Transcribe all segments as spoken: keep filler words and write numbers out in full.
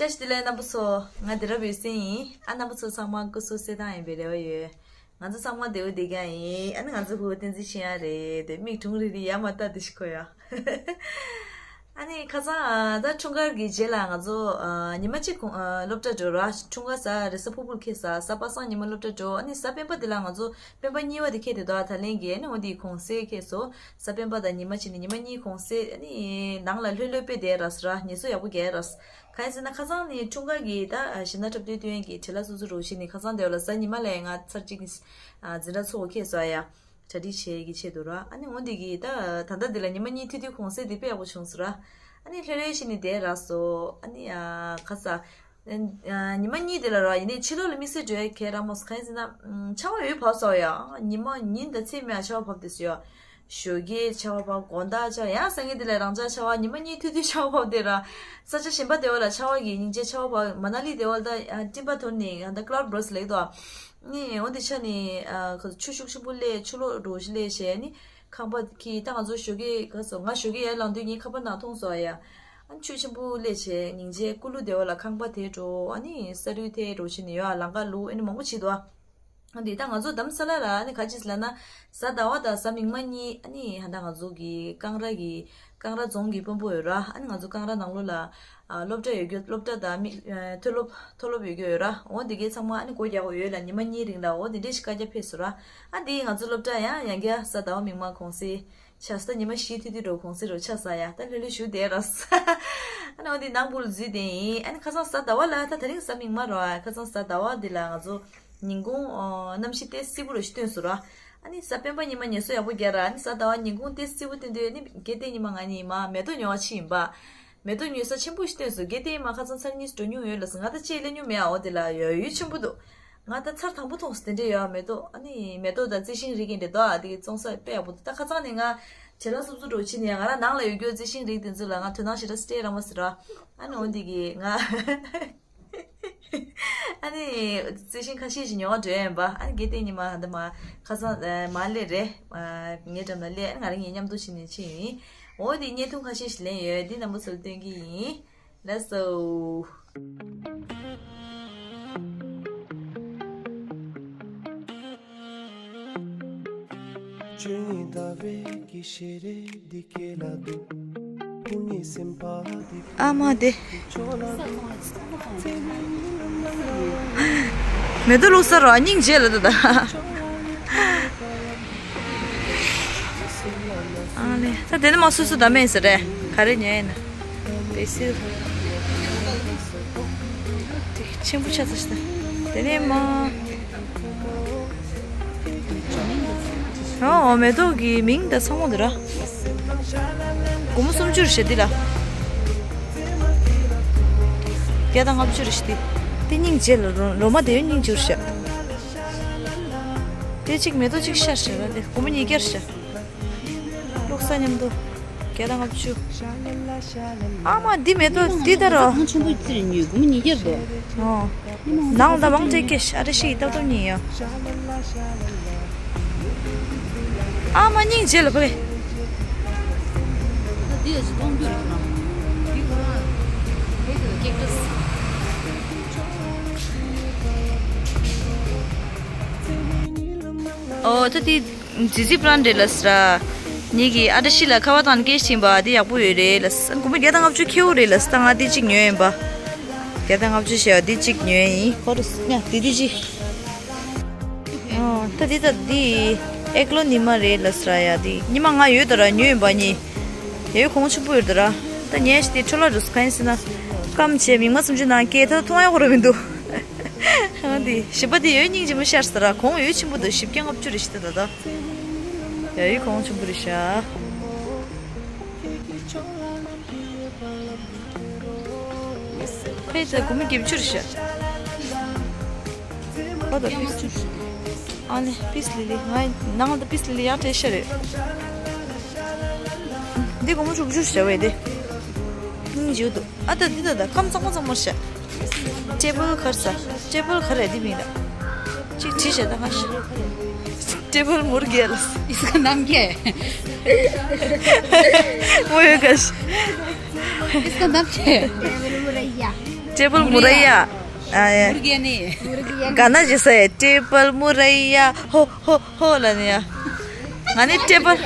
བཀྲ་ཤིས་བདེ་ལེགས་རྣམ་པ་ཚོ། ང་དེ་རབ་ཡོད་སེ་ཡིན། ཨ་རྣམ་པ་ཚོ་ཚང་མ་སྐུ་གཟུགས་གསལ་ཐང་ཡིན་པའི་རེ་བ་ཡོད། ང་ཚོ་ཚང་མ་བདེ་པོ་བསྡད་ཀྱང་ཡིན། ཨ་ནི་ང་ཚོ་ཕྲུ་གུ་བསྟན་འཛིན་ཤེས་ཡ་རེད་དེ་མིག་གྲུང་རིལ་རིལ་ཡར་མར་ལྟ་དེ་ཤི་ཁོ་ཡ། ཨ་ནི་ཁ་སང་ད་འཁྲུངས་སྐར་གྱི་རྗེས་ལ་ང་ཚོ་ཉི་མ་གཅིག་གོང་སློབ་གྲྭ་འགྲོ་ར། འཁྲུངས་སྐར་གཟའ་རེས་གཟའ་ཕུར་བུར་འཁེལ་ས། གཟའ་པ་སངས་ཉི་མ་སློབ་གྲྭ་འགྲོ། ཨ་ནི་གཟའ་སྤེན་པ་དེ་ལ་ང་ཚོ་སྤེན་པ་གཉིས་པ་དེ་འཁེལ་དེ་དོ་ད་ལན་གྱི་ཨ་ནི་འོ་དེའི་གུང་སེང་འཁེལ་སོང་། གཟའ་སྤེན་པ་དང་ཉི་མ་གཅིག་ནི་ཉི་མ་གཉིས་གུང་སེང་ཨ་ནི་ནང་ལ་ལྷོད་ལྷོད་དཔེ་བསྡད་ར་ཟེར་ར། ཉལ་ས་ཡག་པོ་རྒྱག་ར། གང་ཡིན་ཟེར་ན་ཁ་སང་ནི་འཁྲུངས་སྐར་གྱི་ད་གཞས་སྣ་འཁྲབ་སྟོན་སྟོན་ཡས་ཀྱི་བྲེལ་བ་སོ་སོ་རོགས་བྱས་ནི་ཁ་སང་དེ་བ་ལ་གཟའ་ཉི་མ་ལ་ང་ཚར་གཅིག་ནི་འཛིན་གྲྭ་ཚོགས་འཁེལ་སོང་ཡ། གྲ་སྒྲིག་བྱེད་ཀྱི་ཆེད་དུ་ར། ཨ་ནི་འོ་འདི་གི་ད་ད་ལྟ་འདི་ལ་ཉི་མ་གཉིས་ཐུག་དུས་གུང་སེང་འདི་དཔེ་ཡག་པོ་བྱུང་སོང་ར། ཨ་ནི་ལྷོད་ལྷོད་བྱས་ནི་བསྡད་ར་སོང་། ཨ་ནི་ཨ་ཁ་ས་ཨ་ཉི་མ་གཉིས་དེ་ལ་ར་ཡིན་ནའི་ཕྱི་ལོགས་ལ་དམིགས་བསལ་འགྲོ་ཡ་གལ་ར་མོ་གང་ཡིན་ཟེར་ན་ཆར་པ་ཡོད་བབས་སོང་ཡ། ཉི་མ་ཉིན་དང་མཚན་མེད་ཆར་པ་བབས་དེ་སོང་ཡ། ཞོགས་ཀའི་ཆར་པ་བབས། དགོང་དག་ཆར་པ། ཡང་སང་ཉིན་དེ་ལ་རང་འཇགས་ཆར་པ། ཉི་མ་གཉིས་ཐུག་དུས་ཆར་པ་བབས་དེ་ར། ས་ཆ་གཞན་པ་དེ་བ་ལ་ཆར་པ་གི་སྙིང་རྗེ་ཆར་པ་བབས། མ་ན་ལི་དེ་བ་ལ་ད་ཨ་སྤྲིན་པ་འཐོར་ནས་ད་ཀླའུ་ཌི་བར་སི་ལེགས་དོ། ནི་འོ་དེ་ཆ་ནི་ཨ་ཁ་ཆུ་ཤུགས་ཆེན་པོ་སླེབས། ཆུ་ལོག་འགྲོ་ཞིག་སླེབས་བྱས་ནི་ཁང་པ་གི་ད་ང་ཚོ་ཞོགས་ཀའི་ག་སོ་ང་ཞོགས་ཀའི་ཡར་ལངས་དུས་ངའི་ཁ་པར་ནང་མཐོང་སོང་ཡ། ཨ་ཆུ་ཆེན་པོ་སླེབས་བྱས་སྙིང་རྗེ་ཀུ་ལུ་དེ་བ་ལ་ཁང་པ་དེ་འགྲོ། ཨ་ནི་ས་རུད་དེ་འགྲོ་བྱས་ནི་ཡོད། ཨ་ལང་ཀ་ལུག་ཨ་ནི་མང་པོ་བྱེད་དོ། འདི་ད་ང་ཚོ་རྡ་རམ་ས་ལ་ལ་ཨ་ནི་ག་ཅི་ལབ་ན་གཟའ་ཟླ་བ་དང་གཟའ་མིག་དམར་གཉིས་ཨ་ནི་ཧ་ད་ང་ཚོ་གི་ཀང་ར་གི་ཀང་ར་རྫོང་གི་དཔོན་པོ་ཡོད་ར། ཨ་ནི་ང་ཚོ་ཀང་ར་ནང་ལོགས་ལ་ཨ་སློབ་གྲྭ་ཡོད་རྒྱུ། སློབ་གྲྭ་དང་མི་ཨ་མཐོ་སློབ་མཐོ་སློབ་ཡོད་རྒྱུ་ཡོད་ར། འོ་འདི་གའི་ཚང་མ་ཨ་ནི་སྒོ་རྒྱག་དགོས་ཡོད་ལ་ཉི་མ་གཉིས་རིང་ལ་འོ་འདི་འདྲས་ཞིག་བཀའ་རྒྱ་ཕེབས་སོང་ར། ཨ་འདི་ང་ཚོ་སློབ་གྲྭ་ཡང་ཡང་བསྐྱར་གཟའ་ཟླ་བ་མིག་དམར་གུང་སེང་། ཆ་ས་ཉི་མ་བཞི་ཐུག་དུས་འགྲོ་གུང་སེང་རོ་ཆ་ས་ཡ། ད་ལྷོད་ལྷོད་བཞུགས་བསྡད་ར། ཨ་ནི་འོ་འདི་ནང་སྦུག་ལ་འཛུལ་བསྡད་ཡིན། ཨ་ནི་ཁ་སང་གཟའ་ཟླ་བ་ལ་ད་དེ་རིང་གཟའ་མིག་དམར་རོ། ཨ་ཁ་སང་གཟའ་ཟླ་བ་འདི་ལ་ང་ཚོ་ཉིན་གུང་ཨ་གནམ་གཤིས་ཏོག་ཙམ་བསིལ་པོ་རོ་ཞིག་སྟོན་སོང་ར། ཨ་ནི་གཟའ་སྤེན་པ་ཉི་མ་ཉལ་ས་ཡག་པོ་རྒྱག་ར། ཨ་ནི་གཟའ་ཟླ་བ་ཉིན་གུང་ཏོག་ཙམ་བསིལ་པོ་སྟོན་དུས་ཨ་ནི་གལ་ཏེ་ཉི་མ་ང་གཉིས་མ་མེ་ཏོག་ཉོ་བ་ཕྱིན་ཡིན་པ། མེ་ཏོག་ཉོ་ས་ཆེན་པོ་ཞིག་སྟོན་སོང་། གལ་ཏེ་ཉི་མ་ཁ་སང་ཚར་གཉིས་འགྲོ་མྱོང་ཡོད་ལ་ང་ད་ཅིག་སླེབས་མྱོང་མེད། ཨ་འོ་དེ་ལ་ཡོད་ཡོད་ཆེན་པོ་འདུག་ང་ད་ཚར་དང་པོ་མཐོང་སོང་། དེ་འདྲས་ཡོད་མེ་ཏོག་ཨ་ནི་མེ་ཏོག་དང་རྩི་ཤིང་རིགས་ཀྱི་འདྲ་འདུག་ཨ་དེ་གི་བཙོང་ས་དཔེ་ཡག་པོ་འདུག་ད་ཁ་སང་ནས་ང་བྲེལ་བ་སུབ་སུབ་འགྲོ་ཕྱིན་ནས་ང་རང་ནང་ལ་ཡོད་རྒྱུ་རྩི་ཤིང་རིགས་དེ་ཚོ་ལ་ང་དོ་སྣང་ཞེ་དྲག་སྤྲད་རང་མ་ཟེར་ར། ཨ་ནི་འོ་འདི་གི་ང་ཨ་ནི་རྩི་ཤིང་ཁ་ཤས་ཤིག་ཉོ་བ་འགྲོ་ཡ་ཡིན་པ། ཨ་ནི་གལ་ཏེ་ཉི་མ་ད་མ་ཁ་སང་མ་སླེབས་རེད། ངའི་འགྲམ་ལ་སླེབས། ཨ་ནི་ང་རང་གཉིས་མཉམ་དུ་ཕྱིན་ནས་ཕྱིན་ཡིན། འོ་འདི་བརྙན་ཐུང་ཁ་ཤས་ཤིག་ལེན་ཡོད། འདི་རྣམ་པ་ཚོར་སྟོན་གི་ཡིན། Let's go. ཨ་མ་དེ། མེ་ཏོག་བླུགས་ས་རོ། སྙིང་རྗེ་ལ་ད་ད། ཨ་ལེ། ད་དེ་ནི་མ་སོ་སོ་ད་མེད་ཟེར་རེད། ག་རེ་ཉོས་ཡིན་ན། བེ་སིལ། དེ་ཆེན་པོ་ཆགས་ཚར་ཤག་དེ་ནས་མ། ཨོ་མེ་ཏོག་གི་མིང་ད་ཚང་མ་འདི་ར། སྒོར་མོ་སུམ་ཅུ་རེད་ཤག་འདི་ལ། བརྒྱ་དང་ལྔ་བཅུ་རེད་ཤག་འདི། འདི་སྙིང་རྗེ་ལ་རོ་རོ་མ་དེ་ཡང་སྙིང་རྗེ་རེད་ཤག་དེ་གཅིག་མེ་ཏོག་གཅིག་ཤར་ཤག་ལ་དེ་སྒོར་མོ་ཉིས་བརྒྱ་རེད་ཤག་བླུགས་ས་མཉམ་དུ་བརྒྱ་དང་ལྔ་བཅུ། ཨ་མ་འདི་མེ་ཏོག་འདི་ད་རོ། ཐང་ཆེན་པོ་ཙི་རེ་ཉོས། སྒོར་མོ་ཉིས་བརྒྱ་རེད་དོ། ཨོ། ནང་ལ་མང་སྤྲད་ཀྱི་ཨ་རེ་ཤི་ཡི་ཏག་ཏག་ཉིན་ཡོད། ཨ་མ་སྙིང་རྗེ་ལ་ཕ་གི། ད་འདི་ཡོད་ཅི་མཐོང་རྒྱུ་རེད་ཁོ་རང་། འདི་ཁོ་རང་། ཧེ་དུ་ཀེག་ཊས། ཨོ་ད་འདི། ཛི་ཛི་བྷི་རན་རེད་ལབ་སོང་ར། ངེད་ཀྱིས་ཨ་བཀྲ་ཤིས་ལ་ཁ་པར་བཏང་ནས་སྐད་ཆ་དྲིས་པ། འདི་ཡག་པོ་ཡོད་རེད་ལབ་སོང་། སྒོར་མོ་བརྒྱ་དང་ལྔ་བཅུ་ཁེའུ་རེད་ལབ་སོང་། ད་ང་འདི་གཅིག་ཉོས་ཡིན་པ། བརྒྱ་དང་ལྔ་བཅུ་བྱས་པ་འདི་གཅིག་ཉོས་ཡིན། ཁོ་རེ་ཡ་འདི་འདི་གཅིག་ཨོ་ད་འདི་ད་འདི་ཨེ་ཀློ་ནི་མ་རེད་ལབ་སོང་ར། ཡ་འདི་ཉི་མ་ལྔ་ཡོད་དོ་ར། ཉོས་ཡིན་པ་ནི། ཡ་ཡོད་གོང་ཆེན་པོ་ཡོད་དོ་ར། ད་ཉལ་ཞིག་འདི་འཕྲོ་བརླག་འགྲོ་སོང་། གང་ཡིན་ཟེར་ན། སྐམ་བྱས་མིག་དམར་སུམ་ཅུ་ནང་སྐྱེས་ད་མཐོང་ཡ་ཁོ་ར་མི་འདུག་ཨ་འདི་ཞིམ་པ་འདི་ཡོད་སྙིང་རྗེ་མོ་ཤར་སོང་ར། གོང་ཡོད་ཆེན་པོ་འདུག་བཞི་བརྒྱ་ལྔ་བཅུ་རེད་ཤག་ད་ད་ད། ཡ་ཡོད་གོང་ཆེན་པོ་རེད་ཤག་ཕལ་ཆེར་སྒོར་མོ་བརྒྱད་ཅུ་རེད་ཤག་ཨོ་ད་པིས། ཨ་ནི་པིས་ལི་ལི། ང་ནང་ལ་ད་པིས་ལི་ལི་ཡང་སྤྲད་ཤག་རེད། འདི་སྒོར་མོ་དྲུག་ཅུ་རེད་ཤག་བས་འདི། སྙིང་རྗེ་འདུག་ཨ་ད་འདི་ད་ད་སྐམ་གཙང་མ་གཙང་མ་རེད་ཤག་ཊེ་བལ་ག་རེ་ཟ། ཊེ་བལ་ག་རེ་འདི་མིང་ད། གཅིག་བྲིས་བྱས་ད་ང་ཤི། ཊེ་བལ་མུར་གེ་ལ། इसका नाम क्या है? वो है कश। इसका नाम क्या है? टेबल मुरैया। ཊེ་བལ་མུ་རེ་ཡ། ཨ་ཡ། མུར་གེ་ནི། ག་ན་ཇི་སེ་ཊེ་བལ་མུ་རེ་ཡ། ཧོ་ཧོ་ཧོ་ལ་ནི་ཡ། ང་ནི་ཊེ་བལ།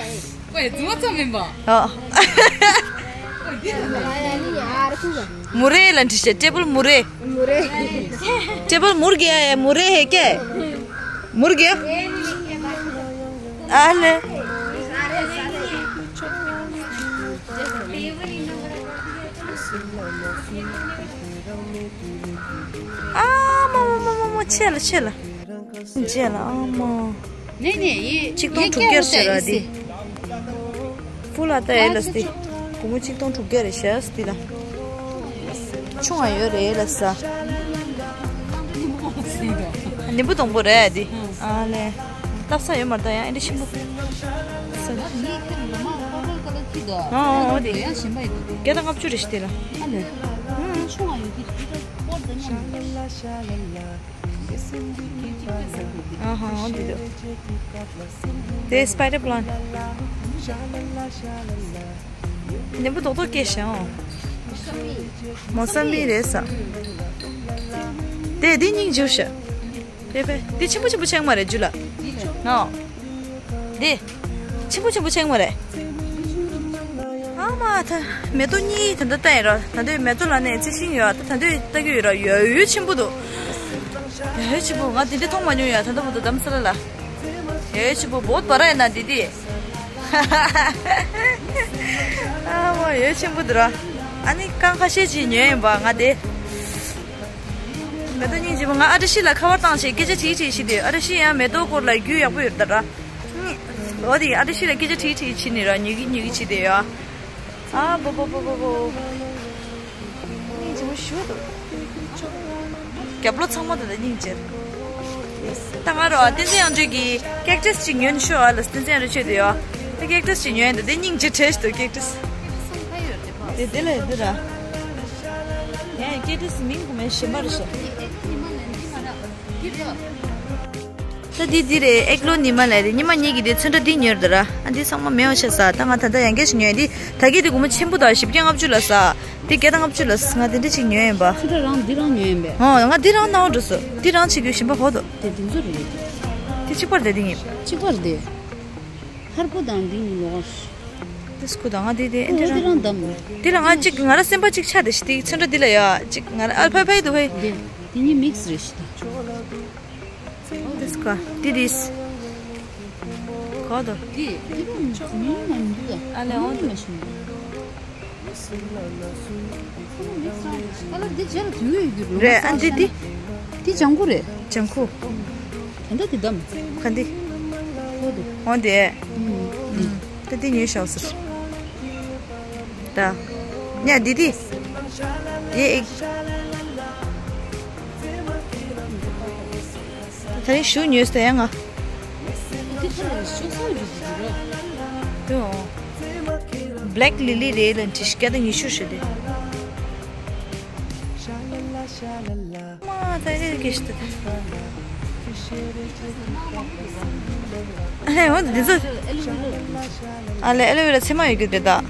ཨོའི་རྫུན་མ་ཙམ་མིན་པ། ཨོ། མུ་རེ་ལ་འདྲི་ཤེས། ཊེ་བལ་མུ་རེ། མུ་རེ། ཊེ་བལ་མུར་གེ་ཡ། མུ་རེ་ཧེ་ཀེ། མུར་གེ་ཡ། ཨ་ལེ། ཨ་མ་མ་མ་མ་མ། ཆེ་ལ་ཆེ་ལ། ཆེ་ལ་ཨ་མ། ནེ་ནེ་ཡི་ཆིག་སྟོང་དྲུག་བརྒྱ་ཟེར་ར་དེ། ཕུ་ལ་ཏ་ཨེ་ལ་སྟེ། སྒོར་མོ་ཆིག་སྟོང་དྲུག་བརྒྱ་རེད་ཤག་སྟེ་ལ། ཆུང་བ་ཡོད་རེད་ལ་ས། ནི་འབུ་སྡོང་པོ་རེད་དེ། ཨ་ལེ། ལྟ་ས་ཡོད་མ་རེད་ད། ཡང་ཨེ་འདྲ་ཆེན་པོ། ཨོ་ཨོ་དེ། བརྒྱ་དང་ལྔ་བཅུ་རེད་ཤག་དེ་ལ། ཨ་ལེ། ཆུང་བ་ཡོད་དེ། ཨ་ཧ། འོ་འདི་འདུག་དེ་སི་པའི་ཌར་པི་ལན་ཊི། ནི་འབུ་རྡོག་རྡོག་སྐྱེས་ཤག་ཨོ། མོ་ས་མི་རེད་ས། དེ་འདི་སྙིང་རྗེ་ཤག་དེ་ཕེ་འདི་ཆེན་པོ་ཆེན་པོ་ཆེན་མོ་རེད་ཇུ་ལ། ཨོ། འདི། ཆེན་པོ་ཆེན་པོ་ཆེན་མོ་རེད། ཨ་མ་ད། མེ་ཏོག་གཉིས་ད་ལྟ་བསྟན་ཡིན་རོ། ད་ལྟ་མེ་ཏོག་ལ་ནས་རྩི་ཤིང་ཡོད། ད་ད་ལྟ་ལྟ་གི་ཡོད་རོ། ཡོད་ཡོད་ཆེན་པོ་འདུག་ཡོད་ཡོད་ཆེན་པོ། ང་དེ་འདྲ་མཐོང་མ་མྱོང་ཡ། ད་ལྟ་བར་དུ་དམ་ས་ལ་ལ། ཡོད་ཡོད་ཆེན་པོ་བོད་པ་ར་ཡིན་ན་འདི་འདི། ཨ་མ་ཡོད་ཆེན་པོ་འདུག་ར། ཨ་ནི་རྐང་ཁ་ཤས་ཅིག་ཉོས་ཡིན་པ་ང་དེ། མེ་ཏོག་སྙིང་རྗེ་པོ། ང་ཨ་བཀྲ་ཤིས་ལ་ཁ་པར་བཏང་བྱས་སྐད་ཆ་དྲིས་དྲིས་བྱས་དུས། ཨ་བཀྲ་ཤིས་ཡང་མེ་ཏོག་སྐོར་ལ་རྒྱུས་ཡག་པོ་ཡོད་ད་ར། འོ་དེ་ཨ་བཀྲ་ཤིས་ལ་སྐད་ཆ་དྲིས་དྲིས་བྱས་ནི་ར། ཉོ་གི་ཉོ་གི་བྱས་དེ་ཡ། ཨ་བོ་བོ་བོ་བོ་བོ། སྙིང་རྗེ་པོ་ཞུ་འདུག་རྒྱབ་ལོགས་ཚང་མ་དེ་ལ་སྙིང་རྗེ། ད་ང་རོ་བསྟན་འཛིན་དབྱངས་སྒྲོལ་གྱི་ཀེག་ཊས་ཅིག་ཉོས་ནས་ཤོག་ཨ་ལ། བསྟན་འཛིན་དབྱངས་སྒྲོལ་ཆེད་དུ་ཡོད། ད་ཀེག་ཊས་ཅིག་ཉོས་འདུག་དེ་སྙིང་རྗེ་བྲལ་ཞིག་འདུག་ཀེག་ཊས། དེ་དེ་ལ་འདི་ར། ཡང་ཀེག་ཊས་མིང་གོ་མེད་གཞན་པ་རེད་ཤག་ད་འདི་འདི་རེད། ཨེག་ལོ་ཉི་མ་ལ་རེད། ཉི་མ་གཉིས་ཀྱི་དེ་ཚོན་ཁྲ་འདི་ཉོས་རེད་ད་ར། ཨ་འདི་ཚང་མ་མེད་པ་བྱས་ས། ད་ང་ད་ལྟ་ཡང་བསྐྱར་ཞིག་ཉོས། འདི་ད་གི་དེ་སྒོར་མོ་ཆེན་པོ་དང་བཞི་བརྒྱ་ལྔ་བཅུ་ལ་ས། འདི་བརྒྱ་དང་ལྔ་བཅུ་ལ་ས། ང་དེ་འདྲ་ཅིག་ཉོས་ཡིན་པ། ཚོན་ཁྲ་རང་འདི་རང་ཉོས་ཡིན་པས། ཨོ་ང་འདི་རང་ནང་འགྲོ་སོ། འདི་རང་ཆིག་གི་ཞིམ་པ་ཧོ་དོ། དེ་འདི་ཚོ་རེད། དེ་གཅིག་པར་དེ་འདི་ཡིན། གཅིག་པར་དེ། ཧར་པོ་དང་འདི་ཉིན་ལོག་དེ་སྐུ་དང་ང་དེ་དེ་འོ་འདི་རང་འདམ། དེ་ལ་ང་གཅིག་ང་ར་སེམས་པ་གཅིག་ཆགས་དེ་ཤི་དེ་ཚོན་ཁྲ་འདི་ལ་ཡ་གཅིག་ང་ར་ཨལ་ཕའི་ཕའི་དུ་ཕའི། དེ་དེ་གཉིས་མིག་སི་རེད་ཤི་ད། འོ་དེ་སྐུ་དེ་དེ་སི། གོ་དོ། དེ་དེ་རུ་མི་མ་མི་འདུག་ཨ་ལེ་འོ་དེ་མ་ཤི་མི་འདུག་ཨ་ལ་འདི་རྗེས་ལ་དུས་ཡོད་རྒྱུ་རུ་རེད། ཨ་འདི་འདི། འདི་ལྗང་ཁུ་རེད། ལྗང་ཁུ། ད་ལྟ་འདི་འདམ། ག་འདི། འོ་དེ། འོ་དེ། ད་འདི་ཉོས་ཤག་ཟེར། ད། ཉ་འདི་འདི། ཡེ་ཨེ། ད་རིང་ཞུ་ཉོས་ཟེར་ཡ་ང་། འདི་ཁ་ལ་ཞུ་ས་ཡོད་རྒྱུ་རུ། དུ། བྷེ་ལེག་ལི་ལི་རེད་ལ་འདི་བརྒྱ་དང་ཉི་ཤུ་ཞུ་དེ། མ་ད་ཨེ་གེ་ཤི་ད། ཨ་ལེ་འོ་འདི་ཚོ། ཨ་ལེ་ཨེ་ལོ་ཝེ་ར་ཚེར་མ་ཡོད་རྒྱུ་རེད་ད།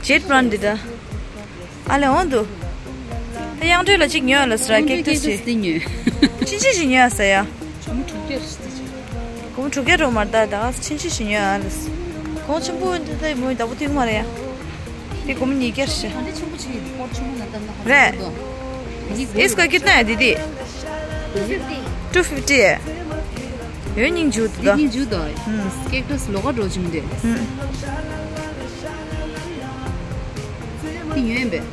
ཇེད་བྷ་རན་འདི་ད། ཨ་ལེ་འོ་འདུག་ད་དབྱངས་སྒྲོལ་ལ་གཅིག་ཉོས་ལ་ཟེར་ཀེག་ཊས་ཅིག་འདི་ཉོས། ཕྱིན་ཆད་ཅིག་ཉོས་ཟེར་ཡ། སྒོར་མོ་དྲུག་བརྒྱ་རོ་མར་ད་ད་ཕྱིན་ཆད་ཅིག་ཉོས་ཨ་ལེ། གོང་ཆེན་པོ་འདི་ད་མོའི་བདག་པོ་ཐུག་མ་རེད་ཡ། དེ་སྒོར་མོ་ཉིས་བརྒྱ་ཞེ། ད་འདི་ཆེན་པོ་ཆེ་ཡི་པོར་ཆེན་པོ་ན་ད་ན་ཧ་རེད། ཨེ་སི་ཀ་ཀི་ཏན་ཡ་དི་དི། two fifty། ཡོད་སྙིང་རྗེ་འདུག་ད། སྙིང་རྗེ་འདུག་ཨུམ། ཀེག་ཊས་ལོགས་ཀ་འགྲོ་བཞིན་དེ། ཨུམ། དེ་ཉོས་པས།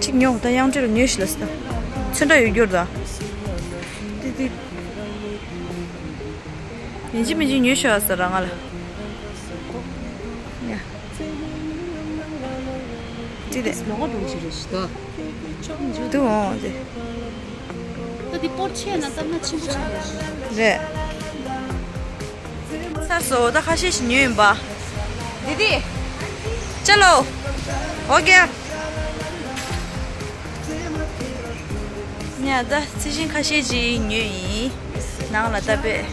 གཅིག་ཉོ་ད་དབྱངས་སྒྲོལ་ལ་ཉོས་ཤི་ལ་སི་ད། ཚོན་ཁྲ་ཡོད་རྒྱུར་ད། དི་དི། ཡིན་གཅིག་མིན་གཅིག་ཉོས་ཤོག་ཨ་ཟེར་ར་ང་ལ། ཡ། དེ་རེད། ལོག་འགྲོ་ཞིག་རེད་ཤི་ད། དུ་འོང་དེ། ད་འདི་པོར་ཆེ་ན་ལྟ་ན་ཆེན་པོ་ཆེ་རེད། རེད། ས་སོ་ད་ཁ་ཤས་ཤིག་ཉོས་ཡིན་པ། དི་དི། ཅ་ལོ། ཨོ་ཀེ། ཉ་ད་རྩི་ཤིང་ཁ་ཤས་ཅིག་ཉོས་ཡིན། ནང་ལ་ད་པས།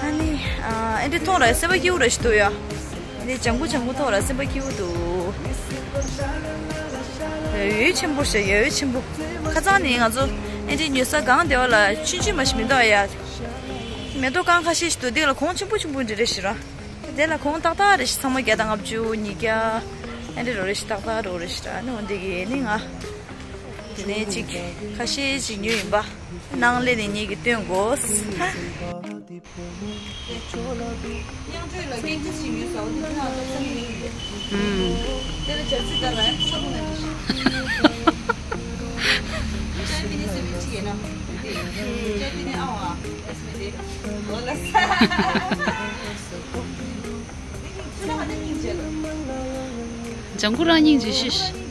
ཨ་ནི། ཨ་འདི་མཐོང་ར་སེམས་པ་སྐྱིད་པོ་ར་ཞིག་འདུག་ཡ། འདི་ལྗང་ཁུ་ལྗང་ཁུ་མཐོང་ར་སེམས་པ་སྐྱིད་པོ་འདུག་ཡོད་ཆེན་པོ་ཞིག་ཡོད་ཆེན་པོ། ཁ་སང་ནས་ང་ཚོ་ཨེ་འདྲའི་ཉོ་ས་གང་དེ་བ་ལ་ཆུང་ཆུང་མ་ཞིག་མི་འདུག་ཨ་ཡ། མེ་ཏོག་གང་ཁ་ཤས་ཤིག་འདུག་དེ་ལ་གོང་ཆེན་པོ་ཆེན་པོ་འདྲ་རེ་ཞིག་ར། དེ་ལ་གོང་ཏག་ཏག་རེ་ཞིག་ཚང་མ་བརྒྱ་དང་ལྔ་བཅུ་ཉིས་བརྒྱ། ཨེ་འདྲ་རོ་རེ་ཞིག་ཏག་ཏག་རོ་རེ་ཞིག་ར་ནི་འོ་འདི་གི་ནི་ང་། དེ་ནས་ཅིག་ཁ་ཤས་ཅིག་ཉོས་ཡིན་པ། ནང་ལས་ནས་ངེད་ཀྱིས་སྟོན་དགོས། དེ་ཆོ་ལ་དུ། མཉམ་འབྲེལ་ལ་སྐད་ཆ་ཞིག་ཡོད་ས་འོ་དེ་ཚོ་ང་ཚོ་བསམ་ཡོད་ཡོད། ཨུམ། དེ་ལ་ཇར་སི་དར་བ་ཡང་ཁོ་ལ་ཞིག་ཅར་ཏི་ནི་སེ་བེན་ཊི་ཡིན་ན། དེ་ཅར་ཏི་ནི་ཨ་ཝ་ཨེ་སི་མི་དེ། འོ་ལ་ས། ཇང་གུ་རང་སྙིང་རྗེ་ཤིས།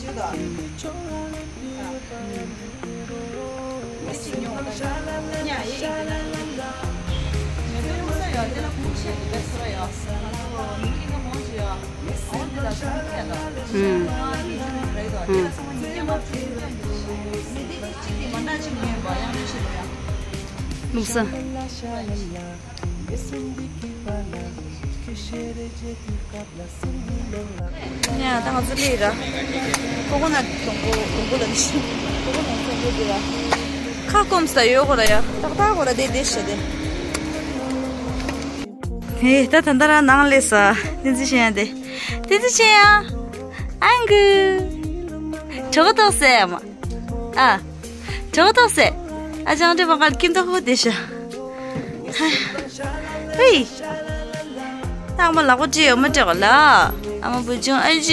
ལུགས་སྲོལ། ཡ་ད་ང་ཚོ་སླེབས་ར། ཀོ་ཀོ་ནཊ་སྡོང་པོ་སྡོང་པོ་ལ་ནི་ཀོ་ཀོ་ནཊ་སྡོང་པོ་དེ་ར། ཁ་སྐོམ་ས་ཡོད་གོ་ར་ཡ། ཏག་ཏག་གོ་ར་དེ་དེ་ཤ་དེ། ཧེ་ད་ད་ད་ར་ནང་སླེབས་ས། བསྟན་འཛིན་ཆེན་ཡ་དེ། བསྟན་འཛིན་ཆེན་ཡ། ཨང་གུ། གྲོད་ཁོག་ལྟོགས་སེ་མ། ཨ། གྲོད་ཁོག་ལྟོགས་སེ། ཨ་ཅང་དྲི་བ་གར་ཁྱིམ་ཐོག་ཁོ་དེ་ཤ། ཧེ། ཨ་མ་ལག་པ་བྲིས་ཡོད་མ་སྤྲད་ག་ལ། ཨ་མ་བུ་ཆུང་ཨ་ཅི།